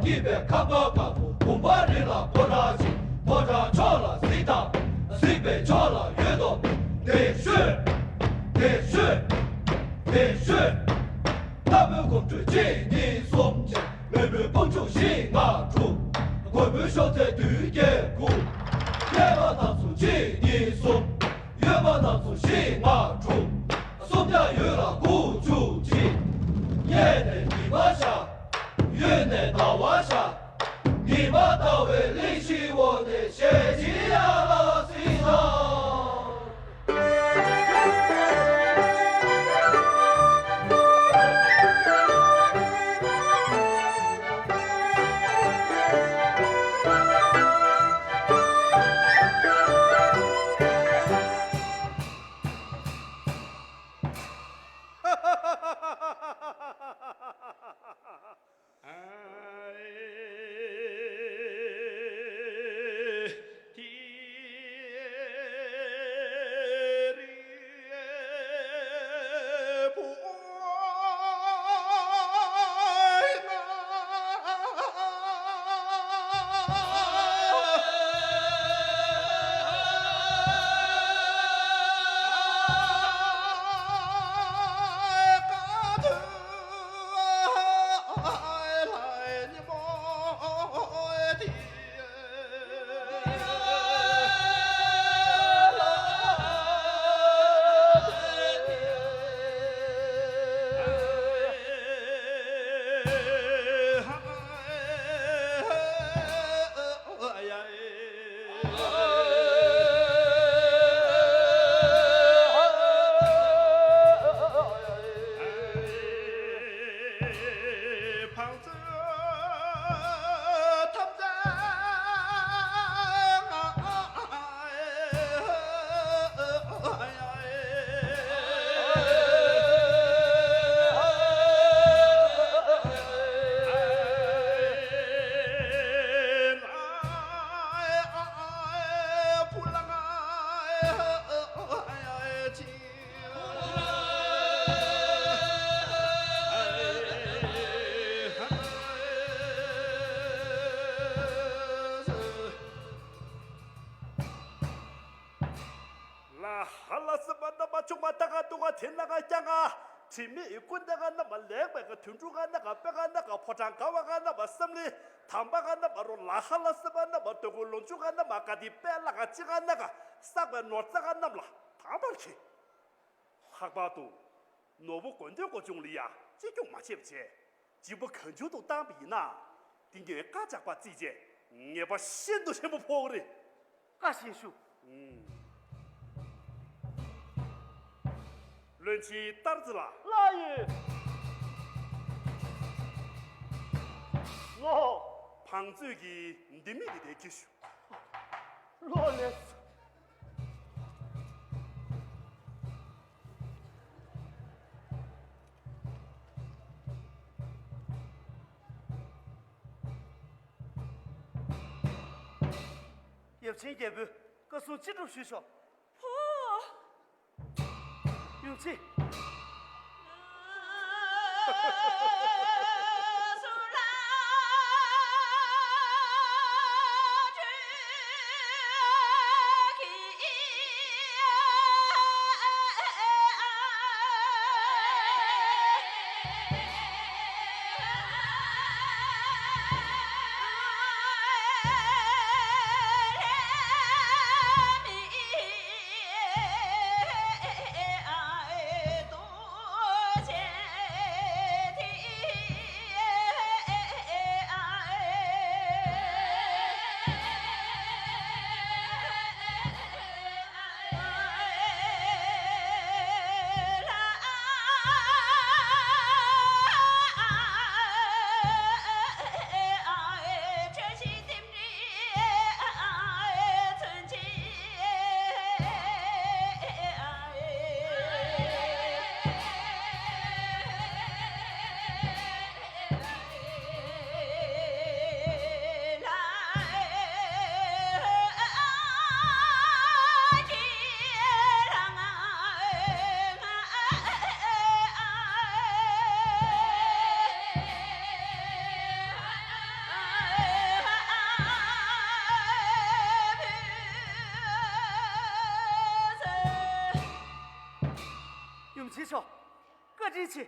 སྐྱིད་པའི་ཁང་པ་དཀར་པོ་བུམ་པ་རི་ལ་ཕོ་བྲང་ཆེ། ཕོ་བྲང་ཕྱོགས་ལ་གཟིགས་དང་། གཟིགས་པའི་ཕྱོགས་ལ་ཡོད་དོ། དེ་ཤོད། དེ་ཤོད། དེ་ཤོད། རྟ་ཕོའི་གོམ་འགྲོས་གཅིག་གཉིས་གསུམ་བྱས། ལྷ་མོའི་དཔུང་འཇུག་བཞི་ལྔ་དྲུག་མགོན་པོའི་གཤོག་རྩལ་བདུན་བརྒྱད་དགུ་གཡས་པ་རྣམས་སུ་གཅིག་གཉིས་གསུམ། གཡོན་པ་རྣམས་སུ་བཞི་ལྔ་དྲུག་སུམ་བརྒྱ་ཡོད་ལ་དགུ་བཅུ་གཅིག་གཡས་ནས་ཉི་མ་ཤར། གཡོན་ནས་ཟླ་བ་ཤར། ཉི་མ་ཟླ་བའི་གླིང་བཞིའི་འོག་ནས་ཞལ་གྱིས་ཡར་ལ་གཟིགས་དང་། ལ་ཧ་ལ་སི་པ་ན་མ་ཆུང་མ་ད་ག་ཏུ་ག་ཐེ་ན་ག་ཀྱ་ག་དྲི་མེད་ཀུན་ཏེ་ག་ན་མ་ལེགས་པའི་ག་དུད་འགྲོ་ག་ན་ག་པེ་ག་ན་ག་ཕོ་བྲང་ག་བ་ག་ན་མ་བསམ་ལི་དམ་པ་ག་ན་མ་རོ་ལ་ཧ་ལ་སི་པ་ན་མ་ཏུ་གུ་ལོ་ཆུ་ག་ན་མ་ག་དི་པེ་ལ་ག་ཅི་ག་ན་ག་བསགས་པའི་ནོར་རྩ་ག་རྣམས་ལ་དམ་པར་མཁྱེན། ལྷག་པར་དུ། ནོར་བུ་དགོས་འདོད་སྒོ་ཆུང་ལ་ཡ་གཅེས་སྐྱོང་མ་བྱས་པ་བྱས། སྦྱིན་པ་གང་བྱུང་དུ་བཏང་པ་ཡིན་ན། འདི་ངས་བཀའ་བཅག་པ་བརྩིས་བྱས། ངེས་པ་ཤིན་ཏུ་ཆེན་པོ་ཕོག་གི་རེད། བཀའ་བཞིན་ཞུ། ཨུམ། བློན་ཆེན་ལྟར་རྩི་ལ། ལགས་ཡིན། ལོ། བང་མཛོད་ཀྱི་ལྡེ་མིག་འདི་དེ་ཁྱེར་ཤོག་ལོ་ལེགས། ཡབ་ཆེན་རྒྱལ་པོས་བཀའ་གསུང་ཅི་སྒྲུབ་ཞུས་ཤོག་ཕུ། ཡུམ་ཆེན། རྗེས་ཆོག་བཀའ་དྲིན་ཆེ།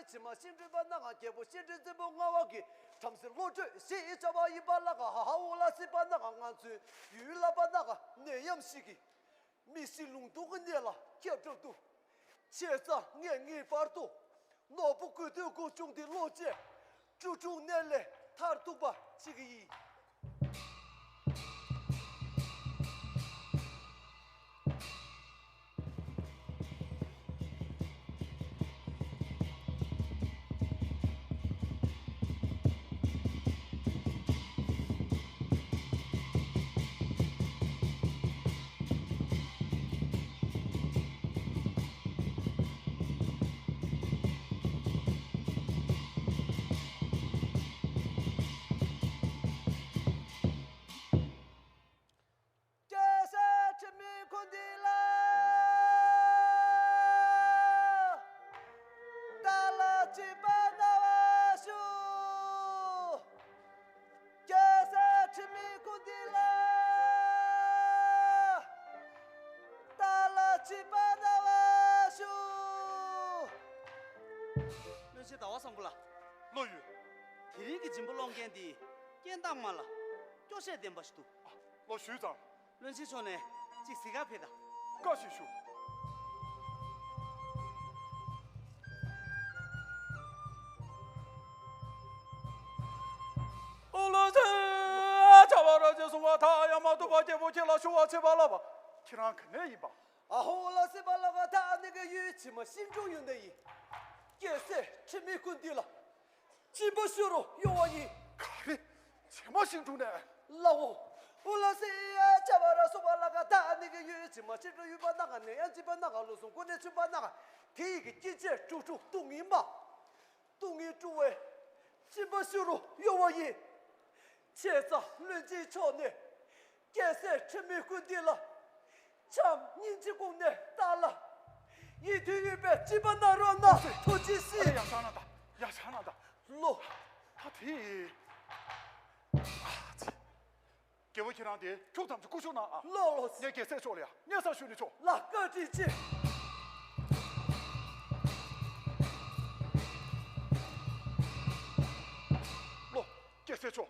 ཕྱི་མ་ཤིང་སྤྲུལ་པ་ན་ག་རྒྱལ་པོ་ཤིང་སྤྲུལ་བཙན་པོ་ལྔ་བ་གི་བྲམ་ཟེ་བློ་གྲོས་ཞེས་བྱ་བ་ཡིན་པ་ལ་ག་ཧ་ཧ་འོ་ལ་སི་པ་ན་ག་ང་ཚོའི་ཡུལ་ལ་པ་ན་ག་ནད་ཡམས་ཤིག་གིས་མི་ཤི་ལུང་སྟོང་གི་གནས་ལ་ཁྱབ་གྲབས་འདུག་བྱས་ཙང་ངས་ངེས་པར་དུ་ནོར་བུ་དགོས་འདོད་དགུ་བྱུང་དེ་ལོག་བྱས་ཀྲུ་ཀྲུང་གནས་ལས་ཐར་ཐུབ་པ་བྱེད་ཀྱི་ཡིན། རྒྱལ་སྲས་ཁྲི་མི་ཁུ་འདི་ལ་ཏཱ་ལ་བྱིན་པ་གནང་བར་ཞུ། རྒྱལ་སྲས་ཁྲི་མི་ཁུ་འདི་ལ་ཏཱ་ལ་བྱིན་པ་གནང་བར་ཞུ། བློན་ཆེན་ཟླ་བ་བཟང་པོ་ལགས། བློ་ཡོད། དེ་རིང་གི་སྦྱིན་པ་སློང་མཁན་འདི་རྐྱེན་སྟག་མ་ལ་སྐྱོ་ཤས་ལྡན་པ་ཞིག་འདུག་བློ་ཞུས་ཙང་། བློན་ཆེན་མཆོག་ནས་ཅིག་གཟིགས་ག་ཕེབས་དང་། བཀའ་ཞིག་ཞུ། ཨོ་ལོ་ཙེ། བྱ་བ་ར་ཅེ་གསུང་བ་ད་ཡང་མ་ཐུབ་པ་རྒྱལ་པོ་ཁྱེད་ལ་ཞུ་བ་བྱེད་པ་ལབ་པ། ཁྱེད་རང་ག་ནས་ཡིན་པ། ཨ་ཧོ་ལ་སེ་པ་ལ་ག་ད་ཨ་ནི་ག་ཡུལ་བྱེ་མ་ཤིང་དྲུང་ཡོད་ནི་ཡིན། རྒྱལ་སྲས་ཁྲི་མི་ཀུན་འདི་ལ། སྦྱིན་པ་ཞུ་རུ་ཡོང་བ་ཡིན། ག་རེ། བྱེ་མ་ཤིང་དྲུང་ནས། ལའོ། ཨུ་ལ་སི་ཡ་བྱ་བ་ར་སོ་བ་ལ་ག་ད་ནི་གི་ཡུལ་བྱེ་མ་ཤིང་དྲུང་ཡུལ་པ་ན་ག་ནས་ཡང་སྦྱིན་པ་ན་ག་ལོ་སོང་ཀུན་ནས་ཆུན་པ་ན་ག་དེ་ཡི་གི་སྐྱིད་ཆས་དཀྲུག་དཀྲུག་བཏུང་ཡིན་པ། བཏུང་ཡིན་དཀྲུག་བས། སྦྱིན་པ་ཞུ་རུ་ཡོང་བ་ཡིན། བྱས་ཙང་བློན་ཆེན་མཆོག་ནས། རྒྱལ་སྲས་ཁྲི་མི་ཀུན་འདི་ལ། ཆམ་སྙིང་རྗེ་ཀུན་ནས་ལྟ་ལ། ཡིད་དུ་ཡོད་པའི་སྦྱིན་པ་གནང་རོགས་གནང་། ཐུགས་རྗེ་ཆེ། ཡ་ཤ་ན་ད། ཡ་ཤ་ན་ད། ལོ། ད་དེ། ཨ་ཙི། རྒྱལ་པོ་ཁྱེད་རང་དེ་ཁྱུག་ཙམ་གྱི་སྐུ་ཞུགས་གནང་ཨ། ལོ་ལོ། ངས་རྒྱལ་སྲས་མཆོག་ལ་ཡ་སྙན་སེང་ཞུས་ནས་ཆོག་ལ་བཀའ་དྲིན་ཆེ། ལོ། རྒྱལ་སྲས་མཆོག་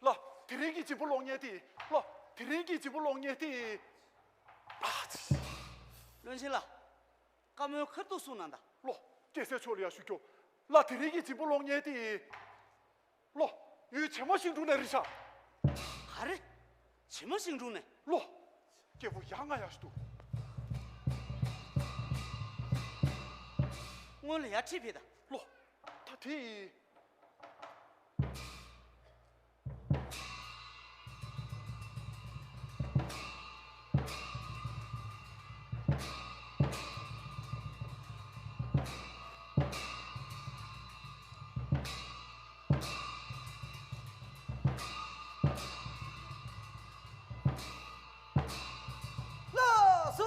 ལ། དེ་རིང་གི་སྦྱིན་པ་སློང་མཁན་དེ། ལ། དེ་རིང་གི་སྦྱིན་པ་སློང་མཁན་དེ། ཨ་ཙི། བློན་ཆེན་ལགས། བཀའ་མོལ་ཁ་ཐུག་གསུང་གནང་དང་། ལོ། རྒྱལ་སྲས་མཆོག་ལ་ཡ་ཞུ་རྒྱུ། ལ། དེ་རིང་གི་སྦྱིན་པ་སློང་མཁན་དེ། ལོ། ཡུལ་བྱེ་མ་ཤིང་དྲུང་ནས་རེད་ཤག་ག་རེ། བྱེ་མ་ཤིང་དྲུང་ནས། ལོ། རྒྱལ་པོ་ཡ་ང་ཡ་ཞུ་འདུག་སྔོན་ལ་ཡ་ཁྲིད་ཕེབས་དང་། ལོ། ད་དེ། ལགས་སོ།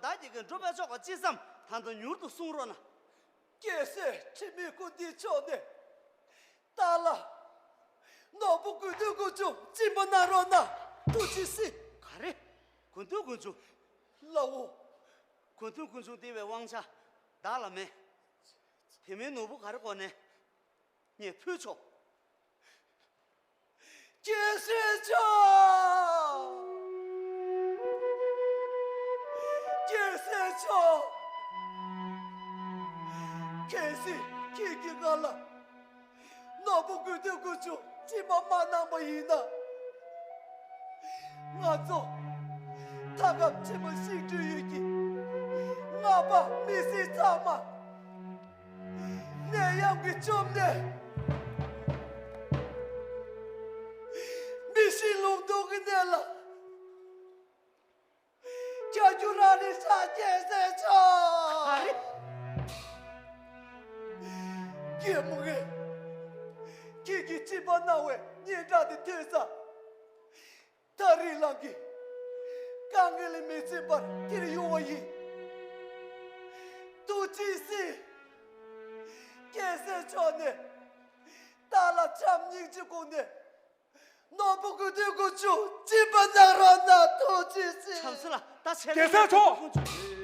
བདག་གིས་འགྲུབ་པ་ཆོག་པ་ཅི་བསམ་ད་དུང་མྱུར་དུ་གསུང་རོགས་གནང་། རྒྱལ་སྲས་འཆི་མེད་སྐུ་མདུན་མཆོག་ནས། ཏཱ་ལ། ནོར་བུ་དགོས་འདོད་དཀོན་མཆོག་སྦྱིན་པ་གནང་རོགས་གནང་། ཐུགས་རྗེ་གཟིགས། ག་རེ། དགོས་འདོད་དཀོན་མཆོག་ལའོ། དགོས་འདོད་དཀོན་མཆོག་འདི་བའི་དབང་ཆ་བདག་ལ་མེད། དེ་མིན་ནོར་བུ་ག་རེ་དགོས་ནས། ངས་ཕུལ་ཆོག་རྒྱལ་སྲས་མཆོག་རྒྱལ་སྲས་མཆོག་གལ་སྲིད་ཁྱེད་ཀྱིས་ང་ལ་ནོར་བུ་དགོས་འདོད་དཀོན་མཆོག་སྦྱིན་པ་མ་གནང་པ་ཡིན་ན། ང་ཚོ་མཐའ་འཁོབ་ཕྱི་མ་ཤིང་འབྲུ་ཡོད་ཀྱི་སྔགས་པ་མི་སེར་ཚང་མ། ནད་ཡམས་ཀྱིས་བཅོམ་ནས། མི་ཤི་ལུང་སྟོང་གི་གནས་ལ། བྱ་རྒྱུ་རང་རེད་ཤག་རྒྱལ་སྲས་མཆོག་ག་རེ། རྒན་མོ་ངས་ཁྱེད་ཀྱིས་སྦྱིན་པ་གནང་བའི་སྙན་གྲགས་དེ་ཐོས་ཙང་། ད་རིང་ལགས་ཀྱིས་དཀའ་ངལ་ལས་མི་འཛེམ་པར་འཁྱེར་ཡོང་བ་ཡིན། ཐུགས་རྗེ་གཟིགས། རྒྱལ་སྲས་མཆོག་ནས་ཏཱ་ལ་བྱམས་སྙིང་རྗེ་དགོངས་ནས་ནོར་བུ་དགོས་འདོད་དཀོན་མཆོག་སྦྱིན་པ་གནང་རོགས་གནང་། ཐུགས་རྗེ་གཟིགས། བྱམས་སེ་ལ་ད་ཆད། རྒྱལ་སྲས་མཆོག་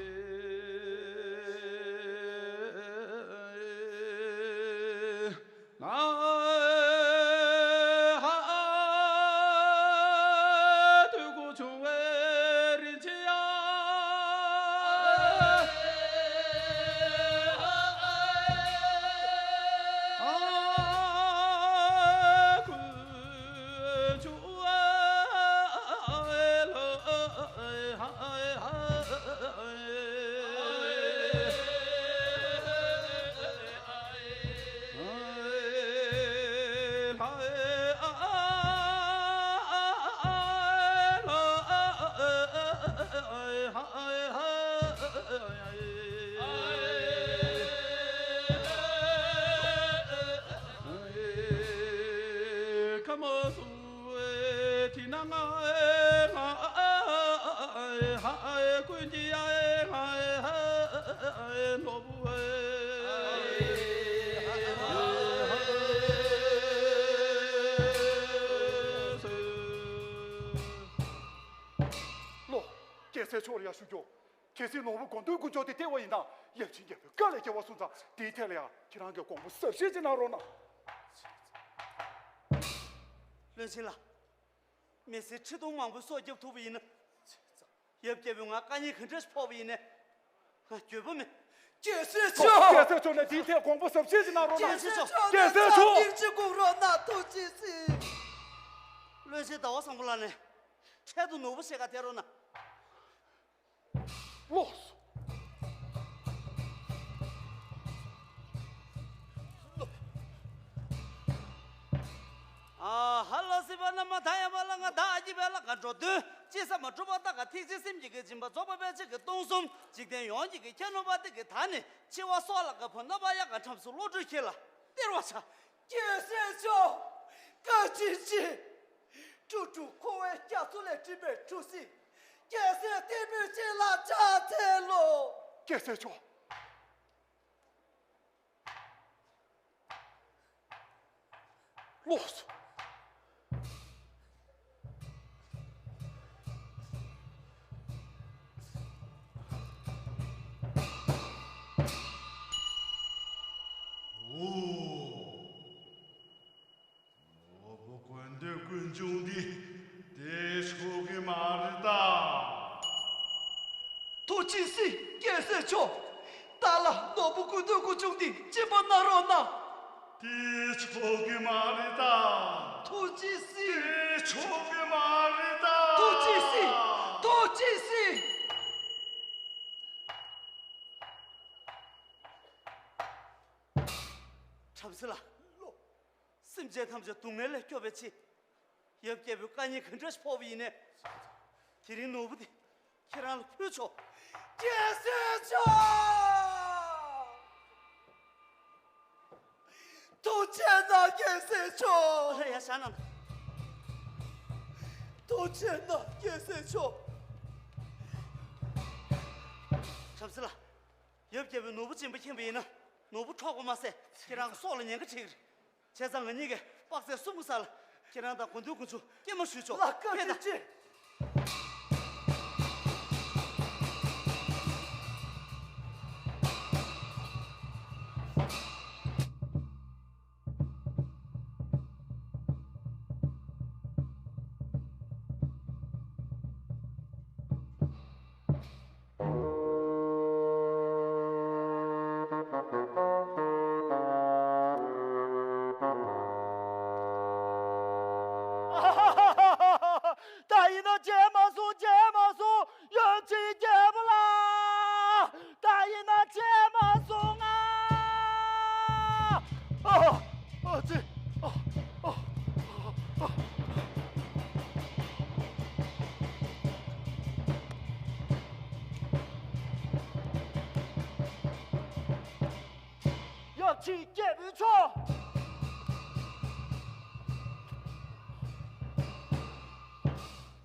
ལོ། རྒྱལ་སྲས་མཆོག་ལ་ཡང་ཞུ་རྒྱུ། གལ་སྲིད་ནོར་བུ་དགོས་འདོད་དཀོན་མཆོག་དེ་སྟེར་བ་ཡིན་ན་ཡབ་ཆེན་རྒྱལ་པོའི་བཀའ་ལས་སྐྱེ་བ་སོང་ཙང་དེའི་ཐད་ལ་ཡང་ཁྱེད་རང་གིས་དགོངས་པ་ཟབ་བཞེས་ཅིག་གནང་རོགས་གནང་། བློན་ཆེན་ལགས། མི་སེར་ཁྲི་སྟོང་མང་པོའི་སྲོག་སྐྱོབ་ཐུབ་པ་ཡིན་ན། ཡབ་རྒྱལ་པོས་ང་དཀའ་ངལ་ག་འདྲ་ཞིག་ཕོག་པ་ཡིན་ནའི། ང་འགྱོད་པ་མེད། རྒྱལ་སྲས་མཆོག་རྒྱལ་སྲས་མཆོག་ནས་དེའི་ཐད་དགོངས་པ་ཟབ་བཞེས་ཅིག་གནང་རོགས་གནང་། རྒྱལ་སྲས་མཆོག་རྒྱལ་སྲས་མཆོག་སྙིང་རྗེ་དགོངས་རོགས་གནང་། ཐུགས་རྗེ་གཟིགས། བློན་ཆེན་ཟླ་བ་བཟང་པོ་ལགས་ནས་འཕྲལ་དུ་ནོར་བུ་ཕྱེད་ཀ་སྟེར་རོགས་གནང་། ལོས། ཨ་ཧ་ལ་སི་བ་ན་མ་ད་ཡ་མ་ལ་ང་ད་ཨ་ཀྱི་བེ་ལ་ག་འགྲོ་དོན་ཅི་ས་མ་གྲུབ་པ་ད་ག་ཐིག་ཅི་སེམས་ཀྱི་གི་སྦྱིན་པ་རྫོགས་པ་པའི་ཆེད་ཀྱི་སྟོང་གསུམ་འཇིག་རྟེན་ཡོངས་ཀྱི་གི་ཁྱེད་ནོ་པ་དེ་གི་ད་ནི་འཆི་བ་སྲོག་ལ་ག་ཕོ་ན་པ་ཡ་ག་ཁྲམ་སུ་བློ་གྲོས་ཁྱེད་ལ་སྟེར་བ་བྱ། རྒྱལ་སྲས་མཆོག་བཀའ་དྲིན་ཆེ། ཀྲུ་ཀྲུ་ཁོ་བོའི་རྒྱ་མཚོ་ལས་བྲིས་པའི་གྲུ་གཟིངས་རྒྱལ་སྲས་བསྟན་པའི་ཆེད་ལ་ཕྱག་འཚལ་ལོ། རྒྱལ་སྲས་མཆོག་ལོས། ཨོ། ནོར་བུ་དགོས་འདོད་ཀུན་འབྱུང་འདི་དེ་ཆོག་གི་མ་རེད་ད། ཐུགས་རྗེ་གཟིགས། རྒྱལ་སྲས་མཆོག་ཏཱ་ལ་ནོར་བུ་དགོས་འདོད་ཀུན་འབྱུང་འདི་སྦྱིན་པ་གནང་རོགས་གནང་། དེ་ཆོག་གི་མ་རེད་ད། ཐུགས་རྗེ་གཟིགས། དེ་ཆོག་གི་མ་རེད་ད། ཐུགས་རྗེ་གཟིགས། ཐུགས་རྗེ་གཟིགས། བྲམ་ཟེ་ལགས། སེམས་ཅན་ཐམས་ཅད་སྡུག་བསྔལ་ལས་སྐྱོབ་པའི་ཆེད། ཡབ་རྒྱལ་པོའི་བཀའ་ཉེས་ག་འདྲ་ཞིག་ཕོག་པ་ཡིན་ནའི། དེ་རིང་ནོར་བུ་དེ་ཁྱེད་རང་ལ་ཕུལ་ཆོག་རྒྱལ་སྲས་མཆོག་ཐུགས་རྗེ་གནང་། རྒྱལ་སྲས་མཆོག་ཨ་ལས་ཡ་ཤ་ན། ཐུགས་རྗེ་གནང་། རྒྱལ་སྲས་མཆོག་བྲམ་ཟེ་ལགས། ཡབ་རྒྱལ་པོས་ནོར་བུ་སྦྱིན་པ་མཁྱེན་པ་ཡིན་ན་ནོར་བུ་འཕྲོག་པ་མ་ཟད་ཁྱེད་རང་གི་སྲོག་ལ་ཉེན་ཁ་འཕྲད་ཀྱི་རེད། བྱས་ཙང་ང་གཉིས་ཀས་དཔག་ཚད་གསུམ་གྱི་ས་ལ་ཁྱེད་རང་དང་དགོན་སྡེའི་དགོན་མཆོག་སྐྱེལ་མ་ཞུས་ཆོག་ལགས་ཀ་ཕེབས་དང་། ཅེ། ད་ཡིན་ན་བྱས་མ་སོང་། བྱས་མ་སོང་། ཡབ་ཆེན་རྒྱལ་པོ་ལགས། ད་ཡིན་ན་བྱས་མ་སོང་ང་། ཨ། ཨ་ཙི། ཨ། ཨ། ཨ། ཡབ་ཆེན་རྒྱལ་པོ་མཆོག།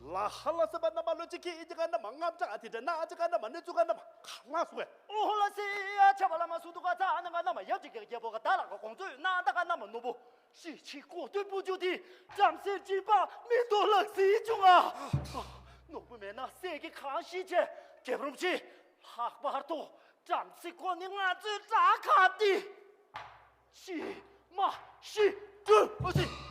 ལ་ཧ་ལ་སེ་བ་རྣམ་པ་ལོ་གཅིག་གི་ཨི་ཅི་ག་རྣམ་པ་རྔམ་དྲག་དེ་འདྲ་ན་ཨ་ཅི་ག་རྣམ་པ་གནས་ཚུལ་ག་རྣམ་པ་ག་ལ་སུ་བས། ཨོ་ལ་སེ་ཡ་ཆ་བ་ལ་མ་སུ་དུ་ག་ཚ་ཨ་ན་ག་རྣམ་པ་ཡབ་ཅིག་གི་རྒྱལ་པོ་ག་ད་ལ་ག་གོང་ཚོས་ན་ད་ག་རྣམ་པ་ནོར་བུ་ཤི་ཆི་གོ་ཏུ་པུ་ཅུ་དི་བྲམ་ཟེ་སྦྱིན་པ་མི་ཏོ་ལག་སི་ཅུ་ང་། ནོར་བུ་མེད་ན་སེ་གི་གང་ཤི་ཆེ་རྒྱལ་པོ་རུམ་ཆི་ལྷག་པར་དུ་བྲམ་ཟེ་ཁོ་ནི་ང་ཚོའི་དགྲ་ཁ་དི། ཤི། མ། ཤི། ཀྲུ། ཨོ་ཤི།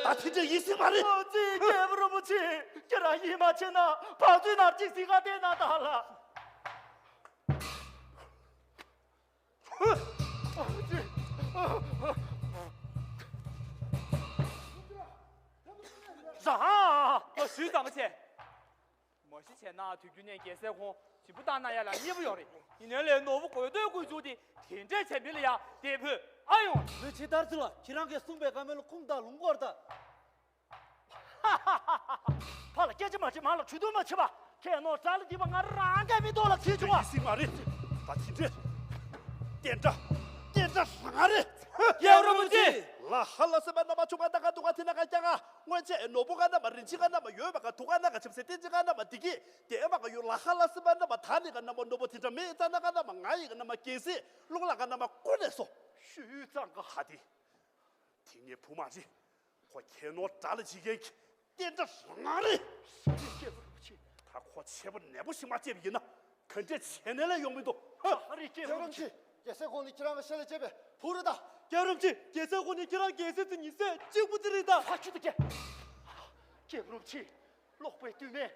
ད་དེ་འདྲ་ཡིན་སྲིད་མ་རེད། ཨ་ཙི། རྒྱལ་པོ་རིན་པོ་ཆེ། ཁྱེད་རང་ཡིད་མ་ཆེས་ན་བང་མཛོད་ནང་གཅིག་གཟིགས་ག་བལྟས་ན་ད་ལ། རང་། ཨ། ཞུས་ཙང་མ་བྱས། མ་གཞི་བྱས་ན་དུས་རྒྱུན་ནས་རྒྱལ་སྲས་ཁོང་སྦྱིན་པ་བཏང་ན་ཡ་ལ་མཉེས་པོ་ཡོད་རེད། ཡིན་ནའི་ལས་ནོར་བུ་དགོས་འདོད་ཀུན་བྱུང་དེ་དེ་འདྲས་བྱས་མི་ལ་ཡ་དེ་བོས་ཨ་ཡོང་། ལུས་ཕྱི་ལྟར་ཚུལ་ལ་ཁྱེད་རང་གིས་གསུངས་པའི་བཀའ་མོལ་ཁུངས་དང་ལུང་སྐོར་དང་། ཕ་ལ་སྐད་ཆ་མ་བྱེད། མ་ལ་གྲོས་བསྡུར་མ་བྱེད་པ། ཁྱེད་ནོར་དགྲ་ལ་སྡིག་པ་ང་རང་གིས་མི་ཐོག་ལ་ཁྱེར་བྱུང་བ། ཡིན་སྲིད་མ་རེད། ད་དེ་འདྲས། དེ་འདྲ། དེ་འདྲ་རང་རེད། རྒྱལ་བ་རིན་པོ་ཆེ། ལ་ཧ་ལ་སེ་བ་རྣམ་པ་ཆུང་ག་ད་ག་འདུག་ག་དེ་ན་ག་རྒྱ་ག་སྔོན་ཆད་ནོར་བུ་ག་རྣམ་པ་རིན་ཆེན་ག་རྣམ་པ་ཡོད་པ་ག་དུ་ག་ན་ག་ཆབ་སེ་ཏིན་ཅི་ག་རྣམ་པ་དེ་གི་དེ་མ་ག་ཡོད། ལ་ཧ་ལ་སེ་བ་རྣམ་པ་ད་ནི་ག་རྣམ་པ་ནོར་བུ་དེ་འདྲ་མེད་ཙ་ན་ག་རྣམ་པ་ང་ཡི་ག་རྣམ་པ་རྒྱལ་སྲིད་རླུང་ལ་ག་རྣམ་པ་ཀུན་ནས་སོ། ཞུས་ཙང་ག་ཧ་དེ། དེ་ངའི་བུ་མ་རེད། ཁོ་ཁྱེད་ནོར་དགྲ་ལ་བྱེད་མཁན་གྱི་བསྟན་དགྲ་རང་རེད། རྒྱལ་བ་རིན་པོ་ཆེ། ད་ཁོ་ཆེ་བོ་ནན་པོ་ཞིག་མ་བྱས་པ་ཡིན་ན་ག་འདྲས་བྱས་ནས་ལས་ཡོང་མི་འདུག་ཧ། ཨ་རེ་རྒྱལ་བ་རིན་པོ་ཆེ། རྒྱལ་སྲས་ཁོང་ནི་ཁྱེད་རང་གི་ཞལ་ལས་བྱས་པའི་བུ་རེད་ད། རྒྱལ་བ་རིན་པོ་ཆེ། རྒྱལ་སྲས་ཁོང་ནི་ཁྱེད་རང་རྒྱལ་སྲིད་དུ་ཉི་ཚེ་གཅིག་པུ་དེ་རེད་ད། ཕ་ཆུ་དུ་སྐྱེ། རྒྱལ་བ་རིན་པོ་ཆེ། ལོག་པའི་དུས་མེད་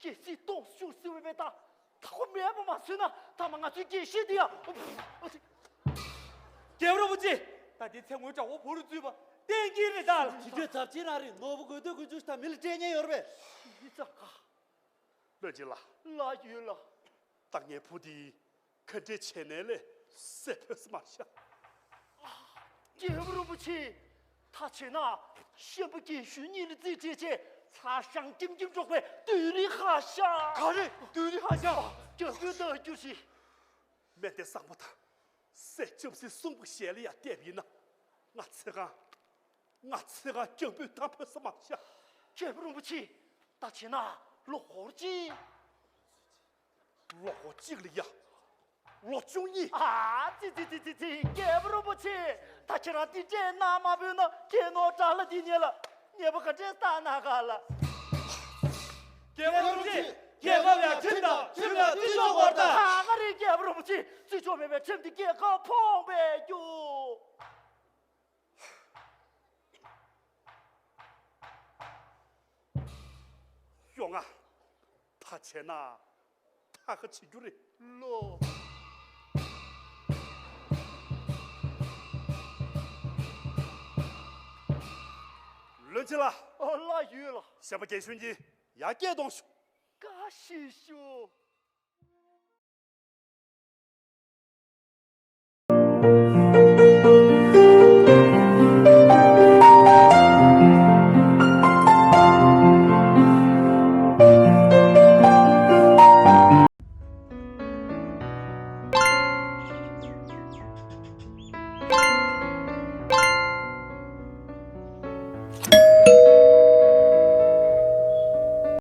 རྒྱལ་སྲིད་སྟོངས་ཤུགས་སྲིད་པའི་མེ་ད། ད་ཁོ་མེད་པ་མ་བཟོས་ན་ཐ་མ་ང་ཚོའི་རྒྱལ་སྲིད་འདི་ཡང་། རྒྱལ་བ་རིན་པོ་ཆེ། ད་འདི་ཚེ་སྔོན་དགྲ་བོ་བོ་རུ་བཙུད་པ་གཏན་འཁེལ་རེད་ད། དེ་དུས་ཚབས་ཆེན་རང་རེད། ནོར་བུ་དགོས་འདོད་ཀུན་བྱུང་ཞིག་དང་མི་ལ་སྤྲད་ཉེན་ཡོད་རེད་པས། ཡིན་ཙང་ག་བློན་ཆེན་ལགས། ལགས་ཡོད་ལགས། ད་ངའི་བུ་འདི་ག་འདྲས་བྱས་ནས་ལས་སྲས་ཕོད་སྲིད་མ་ཤག་རྒྱལ་བ་རིན་པོ་ཆེ། ད་བྱས་ན་ཤན་པ་རྒན་གཞོན་གཉིས་ལ་རྩིས་སྤྲད་བྱས་ཚ་ཞང་ཀྱིམ་ཀྱིམ་འགྲོགས་པའི་དུས་རིང་ཧ་ཤག་ག་རེ་དུས་རིང་ཧ་ཤག་རྒྱལ་པོའི་རྣ་རྒྱུ་ཞིག་སྨན་ལྡན་བཟང་པོ་དང་སྲས་ལྕམ་སྲིང་གསུམ་པོ་ཞལ་ལ་ཡ་བལྟས་པ་ཡིན་ན་ང་ཚེ་གང་། ང་ཚེ་གང་སྐྱབས་འགྲོ་དང་ཕོད་ས་མ་ཤག་རྒྱལ་པོ་རིན་པོ་ཆེ། ད་བྱས་ན་ལོ་འཁོར་གཅིག་ལོ་འཁོར་གཅིག་ལ་ཡ། ལོ་བཅུ་གཉིས། ཨ་ཙི་ཙི་ཙི་ཙི་ཙི། རྒྱལ་པོ་རིན་པོ་ཆེ། ད་ཁྱེད་རང་འདི་འདྲས་གནང་མ་ཕོད་ན་རྒྱལ་ནོར་དགྲ་ལྷ་འདི་ཉིད་ལ་ཉེས་པ་ག་འདྲས་བཏང་གནང་ག་ལ། རྒྱལ་པོ་རིན་པོ་ཆེ། རྒྱལ་ཁབ་ལ་ཁྲིམས་དང་ཁྲིམས་ལ་བརྩི་འཇོག་དགོས་ད། ད་ག་རེ་རྒྱལ་པོ་རིན་པོ་ཆེ། བརྩི་འཇོག་མེད་པའི་ཁྲིམས་འདི་རྒྱལ་ཁབ་ཕོངས་པའི་རྒྱུ། ཡོང་ང་། ད་བྱས་ན་ད་ག་བྱེད་རྒྱུ་རེད་ལོ། བློན་ཆེན་ལགས། ཨོ་ལགས་ཡོད་ལགས། བཤན་པ་རྒན་གཞོན་གྱིས་ཡར་སྐད་གཏོང་ཤོག་བཀའ་བཞིན་ཞུ།